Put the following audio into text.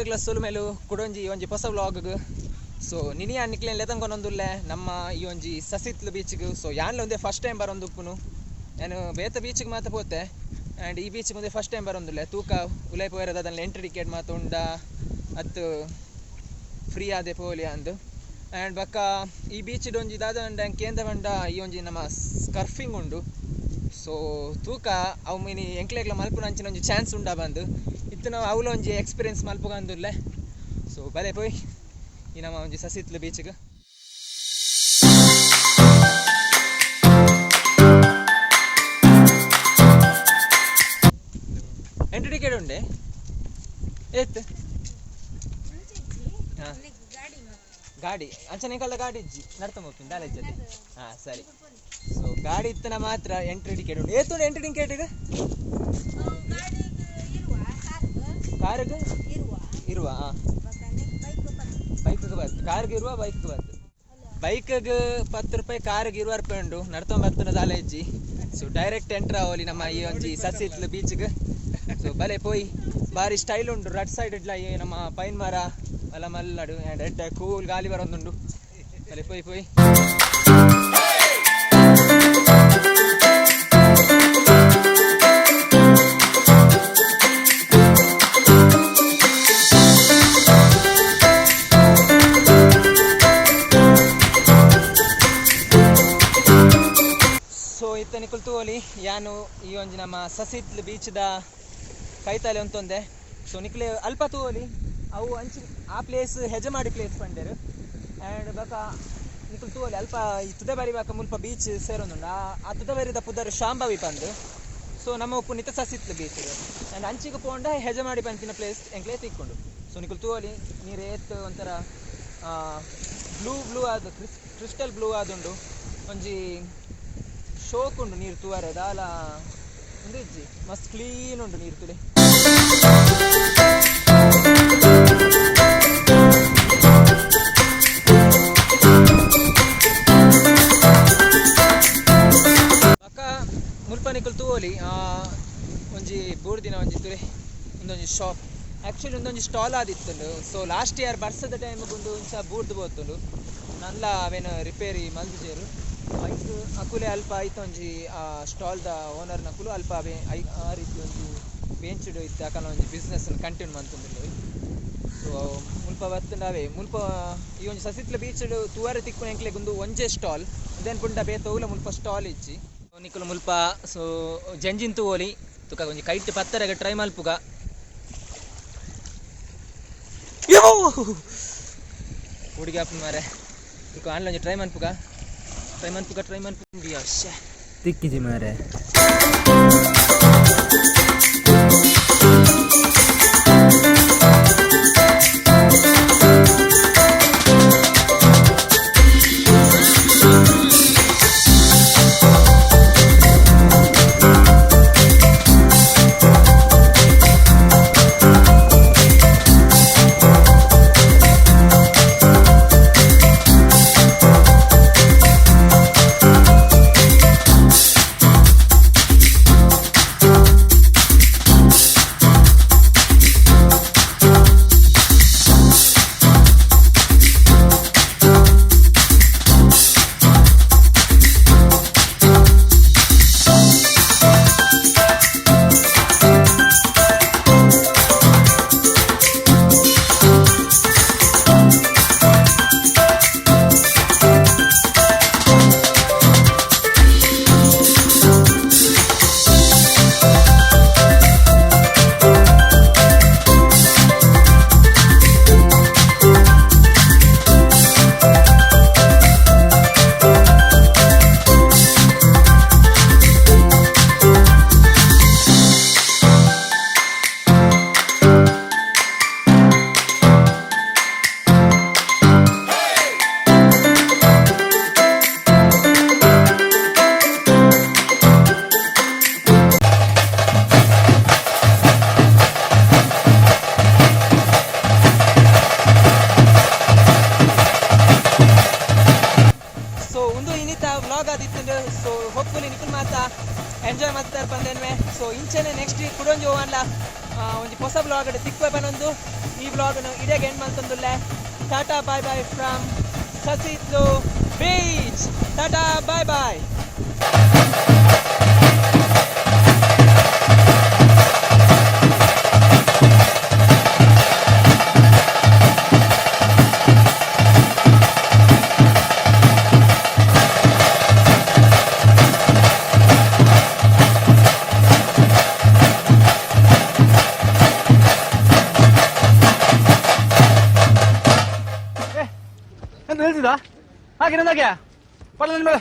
ಮಾತೆರೆಗ್ಲ ಸೊಲುಮೆಲು ಕುಡೊಂಜಿ ಒಂಜಿ ಹೊಸ ವ್ಲಾಗ್. ಸೊ ನಿನಿಯ ನಿಕ್ಲೇನ್ ಲೆತಂಕೊನೊಂದುಲ್ಲೆ ನಮ್ಮ ಈ ಒಂಜಿ ಸಸಿತ್ಲು ಬೀಚ್ಗ್. ಸೊ ಯಾನ್ಲ ಒಂದೇ ಫಸ್ಟ್ ಟೈಮ್ ಬರೊಂದುಪ್ಪುನು. ಯಾನ್ ಬೇತೆ ಬೀಚ್ಗೆ ಮಾತ ಪೋತೆ ಆ್ಯಂಡ್ ಈ ಬೀಚ್ ಒಂದೇ ಫಸ್ಟ್ ಟೈಮ್ ಬರೊಂದುಲ್ಲೆ. ತೂಕ ಉಲೈ ಪೋಯೆರೆ ದಾದನ್ಲ ಎಂಟ್ರಿ ಟಿಕೆಟ್ ಮಾತ ಉಂಡ ಅತ್ತು ಫ್ರೀ ಆದೆ ಪೋಲಿ ಅಂದ್. ಆ್ಯಂಡ್ ಬೊಕ್ಕ ಈ ಬೀಚ್ ಒಂಜಿ ದಾದ ಉಂಡ ಕೇಂದ್ರ ಪಂಡ ಈ ಒಂಜಿ ನಮ್ಮ ಸ್ಕರ್ಫಿಂಗ್ ಉಂಡು. ಸೊ ತೂಕ ಅವು ಮಿನಿ ಎಂಕ್ಲೆಗ್ಲ ಮಲ್ಪುನ ಅಂಚಿನ ಒಂಜಿ ಚಾನ್ಸ್ ಉಂಡ ಬಂದು ಇತ್ತು ನಾವು ಅವಲ ಒಂಜಿ ಎಕ್ಸ್ಪೀರಿಯನ್ಸ್ ಮಲ್ಪುಗಂದುಲ್ಲೆ. ಸೊ ಬಲೆ ಪೋಯ್ ಈ ನಮ್ಮ ಒಂಜಿ ಸಸಿತ್ಲು ಬೀಚ್ಗೆ. ಎಂಟ್ರಿ ಟಿಕೆಟ್ ಉಂಡೆ ಏತ್? ಹಾಂ, ಗಾಡಿ ಅಂಚನೆ ಕಲ್ಲ ಗಾಡಿ ಇಜ್ಜಿ ನಡ್ತ ಹೋಗ್ತೀನಿ ದಾಲ ಇಜ್ಜದೆ. ಹಾಂ ಸರಿ. ಸೊ ಗಾಡಿ ಇತ್ತನ ಮಾತ್ರ ಎಂಟ್ರಿ ಟಿಕೆಟ್ ಉಂಟು. ಏತುಂಡು ಎಂಟ್ರಿ ಟಿಕೆಟ್? ಕಾರ್ಗೆ ಇರುವ? ಹಾಂ, ಬೈಕ್ಗೆ ಬತ್ತು. ಕಾರ್ಗೆ ಇರುವ, ಬೈಕ್ಗೆ ಬತ್ತು. ಬೈಕ್ಗೆ 10 ರೂಪಾಯಿ, ಕಾರ್ಗೆ 20 ರೂಪಾಯಿ ಉಂಟು. ನಡ್ತೊಂದು ಬರ್ತದೆ ದಾಲ ಇಜ್ಜಿ. ಸೊ ಡೈರೆಕ್ಟ್ ಎಂಟ್ರ್ ಆವಲಿ ನಮ್ಮ ಈ ಒಂಜಿ ಸಸಿತ್ಲು ಬೀಚ್ಗೆ. ಸೊ ಬಲೆ ಪೋಯ್, ಬಾರಿ ಸ್ಟೈಲ್ ಉಂಟು. ರಡ್ ಸೈಡ್ ಇಡ್ಲ ಈ ನಮ್ಮ ಪೈನ್ ಮರ ಅಲ್ಲ ಮಲ್ಲಡು ಆ್ಯಂಡ್ ಎಡ್ಡೆ ಕೂಲ್ ಗಾಲಿ ಬರೋದುಂಡು. ಬಲೆ ಪೋಯ್ ಪೋಯ್. ಸೊ ಇತ್ತ ನಿಕುಲ್ ತೂವೊಲಿ ಯಾನು ಈ ಒಂಜಿ ನಮ್ಮ ಸಸಿತ್ಲು ಬೀಚ್ದ ಕೈತಾಲೆ ಉಂತೊಂದೆ. ಸೊ ನಿಕ್ಲೆ ಅಲ್ಪ ತೂವೊಲಿ ಅವು ಅಂಚಿ ಆ ಪ್ಲೇಸ್ ಹೆಜಮಾಡಿ ಪ್ಲೇಸ್ ಪಂಡೆರು. ಆ್ಯಂಡ್ ಬೊಕ ನಿಕುಲ್ ತೂವೊಲಿ ಅಲ್ಪ ಈ ತುದೆಬಾರಿ ಬೊಕ ಮುಲ್ಪ ಬೀಚ್ ಸೇರೊಂದುಂಡು. ಆ ತುದೆಬಾರಿದ ಪುದರ್ ಶಾಂಭವಿ ಪಂದ್. ಸೊ ನಮ್ಮ ಉಪ್ಪು ನಿತ ಸಸಿತ್ಲು ಬೀಚ್ ಆ್ಯಂಡ್ ಅಂಚಿಗೆ ಪೋಂಡ ಹೆಜಮಾಡಿ ಪನ್ಪಿನ ಪ್ಲೇಸ್ ಎಂಕ್ಲೆ ತಿಕ್ಕೊಂಡು. ಸೊ ನಿಕುಲ್ ತೂವೊಲಿ ನೀರು ಏತ್ ಒಂಥರ ಬ್ಲೂ ಬ್ಲೂ ಆದ್ ಕ್ರಿಸ್ಟಲ್ ಬ್ಲೂ ಆದುಂಡು. ಒಂಜಿ ಶೋಕ್ ಉಂಡು ನೀರು ತೂವರೆ ದಾಲ ಉಂದು ಇಜ್ಜಿ, ಮಸ್ತ್ ಕ್ಲೀನ್ ಉಂಡು ನೀರು ತುಲೆ. ಬೊಕ ಮುಲ್ಪ ನಿಕುಲು ತೂವೊಲಿ ಒಂಜಿ ಬೂರ್ದಿನ ಒಂಜಿ ತುಲೆ ಉಂದೊಂಜಿ ಶಾಪ್. ಆ್ಯಕ್ಚುಲಿ ಉಂದೊಂಜಿ ಸ್ಟಾಲ್ ಆದಿತ್ತುಂಡು. ಸೊ ಲಾಸ್ಟ್ ಇಯರ್ ಬರ್ಸದ ಟೈಮ್ ಉಂದು ಇಂಚ ಬೂರ್ದು ಪೋತುಂಡು. ನಲ್ಲ ಅವೇನು ರಿಪೇರಿ ಮಲ್ದಿಜೆರ್. ಐಕ್ ಅಕುಲೆ ಅಲ್ಪ ಐತ ಒಂಜಿ ಸ್ಟಾಲ್ದ ಓನರ್ನಕುಲು ಅಲ್ಪ ಅವೇ I ಆ ರೀತಿ ಒಂಜಿ ಬೆಂಚ್ಡ್ ಇತ್ತೆ ಅಕಲ್ನ ಒಂಜಿ ಬಿಸ್ನೆಸ್ ಕಂಟಿನ್ಯೂ ಮಂತೊಂದುಲ್ಲೆರ್. ಸೊ ಮುಲ್ಪ ಬತ್ತುಂಡ ಅವೇ ಮುಲ್ಪ ಈ ಒಂಜಿ ಸಸಿತ್ಲ ಬೀಚ್ ತೂವರೆ ತಿಕ್ಕುನ ಎಂಕ್ಲೆಗ್ ಉಂದು ಒಂಜೇ ಸ್ಟಾಲ್. ಉಂದೆನ್ ಪುಂಡ ಬೇತೆ ಒವ್ಲ ಮುಲ್ಪ ಸ್ಟಾಲ್ ಇಜ್ಜಿ. ನಿಕುಲು ಮುಲ್ಪ ಸೊ ಜಂಜಿನ್ ತೂವೊಲಿ ತುಕ ಒಂಜಿ ಕೈಟ್ ಪತ್ತರೆಗ್ ಟ್ರೈ ಮಲ್ಪುಗ. ಹುಡುಗಿ ಆಪುಂಡು ಮಾರ್ರೆ. ತುಕ ಆಂಡ್ಲ ಒಂಜಿ ಟ್ರೈ ಮನ್ಪುಗ ಟ್ರೈ ಮನ್ಪುಗ ಟ್ರೈ ಮನ್ಪುಗ. ಶ್ಯೆ ತಿಕ್ಕಿಜಿ ಮಾರ್ರೆ. ಸೊ ಉಂದು ಇನ್ನಿತ ವ್ಲಾಗ್ ಆದಿತ್ತುಂಡು. ಸೊ ಹೋಪ್ಫುಲಿ ನಿಕುಲ್ ಮಾತ ಎಂಜಾಯ್ ಮಲ್ತಾರ್ ಪಂದೇನ್ವೆ. ಸೊ ಇಂಚನೆ ನೆಕ್ಸ್ಟ್ ಕುಡೊಂಜಿ ಹೋವನ್ಲ ಒಂಜಿ ಪೊಸ ವ್ಲಾಗ್ ತಿಕ್ಕುವೆ ಪನೊಂದು ಈ ವ್ಲಾಗ್ನು ಇಡೆಗ್ and ಮಲ್ತೊಂದುಲ್ಲೆ. Tata bye bye from Sasihithlu beach. Tata bye bye. ಎಂತ ನಿಲ್ಸಿದ ಹಾಗೆ ನಂದಾಗೆ ಪಡ ನನ್ನ ಮೇಲೆ.